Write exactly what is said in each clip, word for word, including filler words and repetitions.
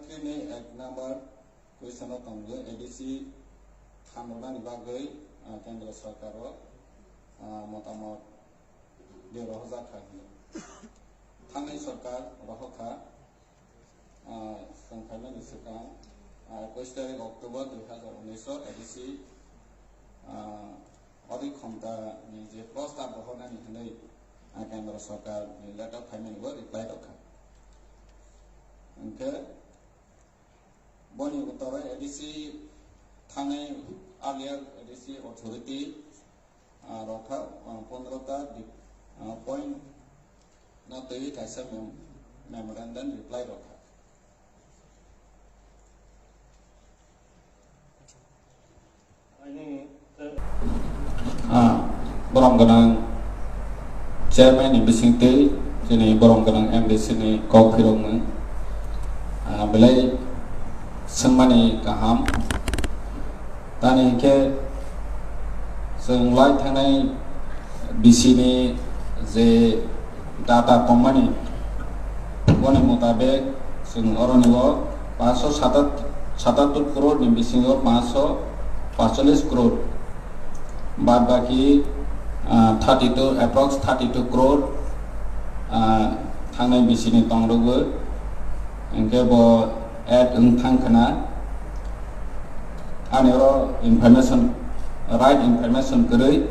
Tini ek number question o tongo, A D C thangrwnani bagwi, ah, Kendra Sarkar o, ah, motamot berok hojak kha hwnwi. Thangnai sarkar rohor kha, ah, chwng phaimani swkang, ah, ekush tarik October dui hazar unis o A D C, ah, Ori khonta ni je prostab rohornani hwnwi, ah, Kendra Sarkar ni letter phaimani bo reply rok kha. Hwnkhe boni utoro A D C thangnai earlier A D C authority, ah, rok kha, ah, pondro ta di-, ah, point no twi kaisa mem-, memorandum reply rok kha. Ah, borom gwnang chairman ni bisingtwi chini borom gwnang M D C ni kok phiroknwi, ah, belai swngmani kaham. Tani hinkhe chwng lai thangnai B C ni je data tongmani, boni mutabek chwng oroni o paanch sho satat-, satattor crore ni bisingo paanch sho paanchchollish crore, bad baki, ah, thirty two, approx thirty two crore, ah, thangnai B C ni tongrogwi, hinkhe bo add wng thang khna. Ani oro information, right information kwrwi,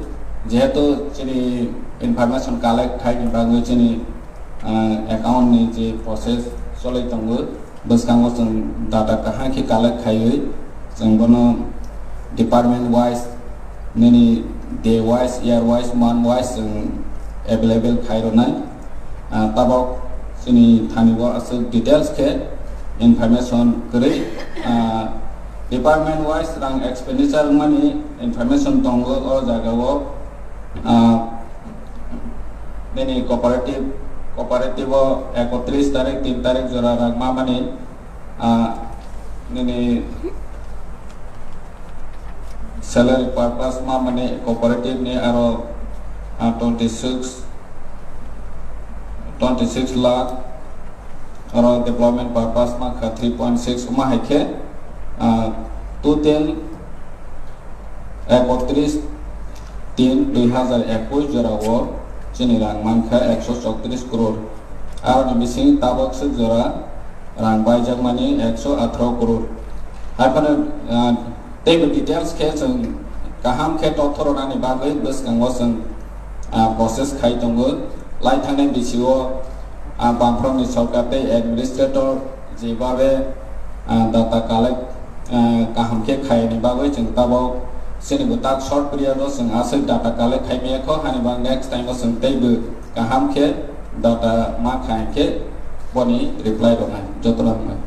jehetu chini information collect khaini bagwi chini, ah, account ni je process cholwi tongo, bwskango chwng data kaham khe collect khaiwi, chwng bono department wise, nini day wise, year wise, month wise chwng available khai rwnai. Ah, tabok chini thani o aswk details khe information kwrwi, ah, department wise rang expenditure wngmani information tongo o jaga o. Ah, nini cooperative, cooperative o ekotris tarik, tin tarik jora rang mamani, ah, nini salary purpose mamani cooperative ni aro, ah, twenty six, twenty six lakh, aro development purpose mankha three point six, wngma hai khe, ah, total ekotris tin dui hazar ekush jora o chini rang mankha ekso chowtris crore, aroni bising tabok swk jora rang baijakmani ekso atharo crore. Haiphano, ah, teibo details khe chwng kaham khe totho rwnani bagwi bwskango chwng, ah, process khai tongo. Lai thangnai B C O, ah, bangphorokni sorkar tei administrator jebabe, ah, data collect, ah, kaham khe khaini bagwi chwng tabok chini bo tak short period o chwng aswk data collect khai maya kho, hani ba next time o chwng teibo kaham khe data ma khai khe boni reply rwnai. Jotono hambai.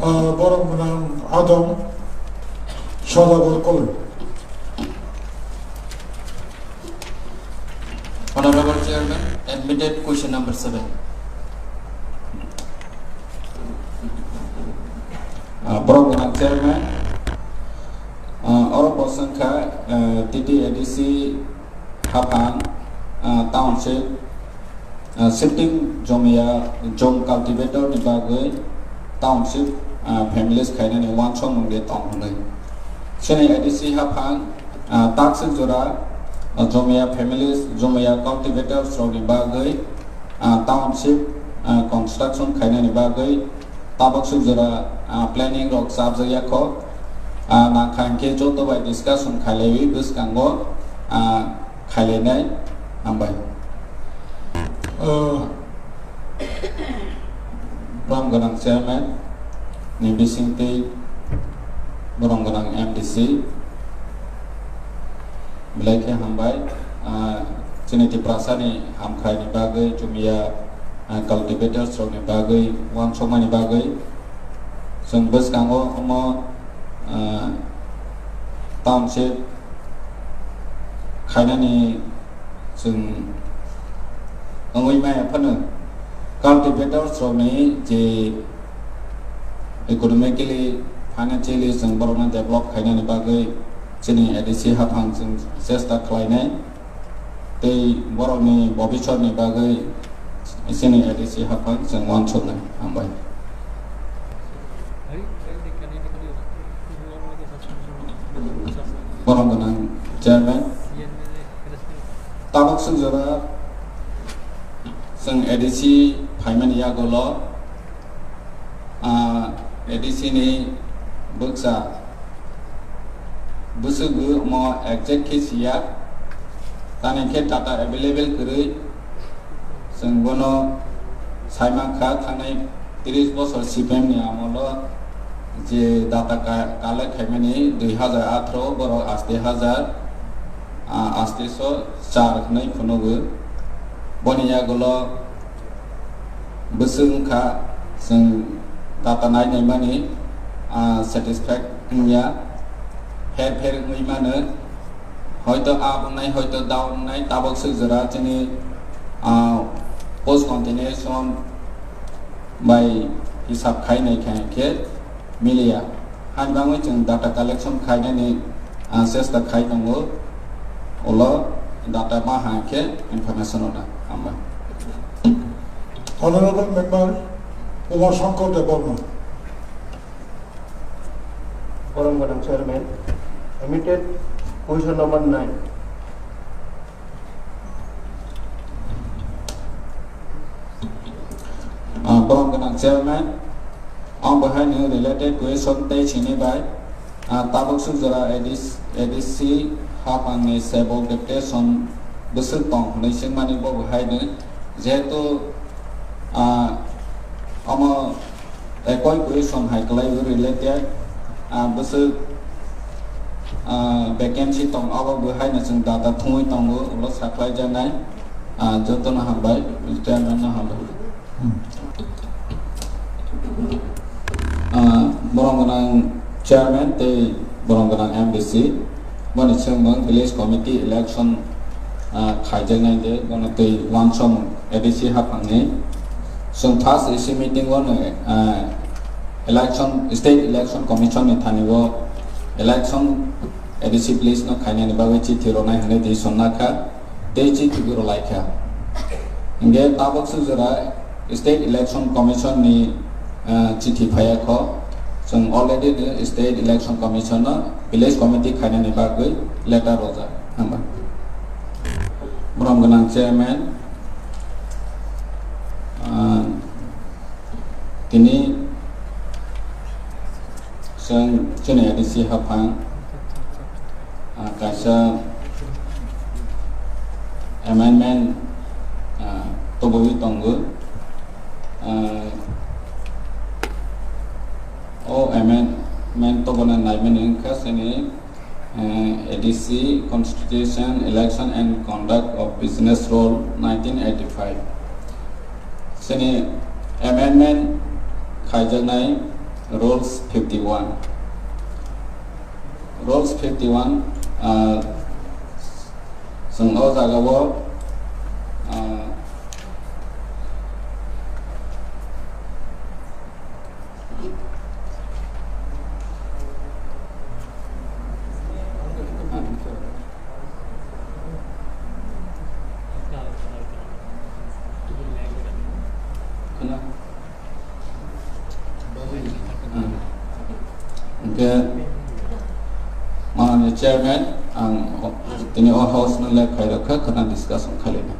Ah, borok gwnang adong Sodagor Koloi. Honorable Chairman, admitted question number seven. Ah, borok gwnang Chairman, ah, oro bo swngkha, ah, T T A D C haphang, ah, township, ah, shifting jomia jom cultivator ni bagwi township, ah, families khainani uansukmung de tong hwnwi. Chini A D C haphang, ah, takswk jora, ah, jomia families, jomia cultivators rokni bagwi, ah, township, ah, construction khainani bagwi tabokswk jora, ah, planning rok chapjakya kho. Ah, nangkha hinkhe joto bai discussion khailaiwi bwskango, ah, khailainai. Hambai. Ah, Borom gwnang chairman ni bisingtwi borom gwnang M D C belai khe hambai. Ah, chini Tiprasani hamkhaini bagwi jumia, ah, cultivators rokni bagwi uansukmani bagwi chwng bwskango omo, ah, township khainani chwng wngwi maya phano cultivators rokni je economically, financially chwng borokno develop khainani bagwi chini A D C haphang chwng chesta khlainai tei borokni bobisotni bagwi Chini A D C haphang chwng uansuknai. Hambai. Borom gwnang chairman. Tabuk swk jora chwng A D C phaimani yagulo, ah, A D C ni bwkcha bwswk bo omo exact khe siya, tamni khe data available kwrwi chwng bono saimankha thangnai tris bosor C P M ni amolo je data ka-, collect khaimani dui hazar atharo, borok aste hazar, ah, aste so char hwnwi phunugo. Boni yagulo bwswk wngkha, chwng data nai naimani, ah, satisfied wngya, pher pher wngwi mano. Hoito up wngnai, hoito down wngnai, tabuk swk jora chini, ah, post continuation bai hisab khai nai khe miliya. Hani bagwi chwng data collection khainani, ah, chesta khai tongo. Ulo data ma hai khe information rwna. Hambai. Honorable Member Uma Shankar Debbarma. Borom gwnang chairman. Admitted question number nine. Ah, borom gwnang chairman, ang bo haino related question tei sini bai, ah, tabuk swk jora A D C, A D C haphangni sebok deputation bwswk tong hwnwi swngmani bo bo haino, jehetu, ah, omo ekoi question hai kwlai related, ah, bwswk, ah, vacancy tong abo bo haino chwng data thumwi tongo, ulo sakhlai janai, ah, jotono hambai, chairman no hambai. Ah, borom gwnang chairman tei borom gwnang M D C, boni chwngmung village committee election, ah, khaijaknai de, bono tei uansukmung A D C haphangni. Chwng first A C meeting o no, ah, election, state election commission ni thani o election A D C village no khainani bagwi chithi rwnai hwnwi tei sonna kha. Tei chithi bo rwlai kha. Hingke tabuk swk jora State Election Commission ni, ah, chithi phaiya kho. Chwng already ni State Election Commission no village committee khainani bagwi letter rojak. Hamba. Borom gwnang chairman, ah, tini chwng chini A D C haphang, ah, kaisa amendment, ah, tubui tongo. Ah, o amendment tubuna naimani wngkha chini, ah, A D C Constitution, Election and Conduct of Business Rule nineteen eighty-five. Chini amendment khaijaknai Rules fifty-one. Rules fifty-one, ah, chwng o jagao, ah, Hingke, manani chairman, ang o, tini o house no lek khairok kha, khwna discussion khailina.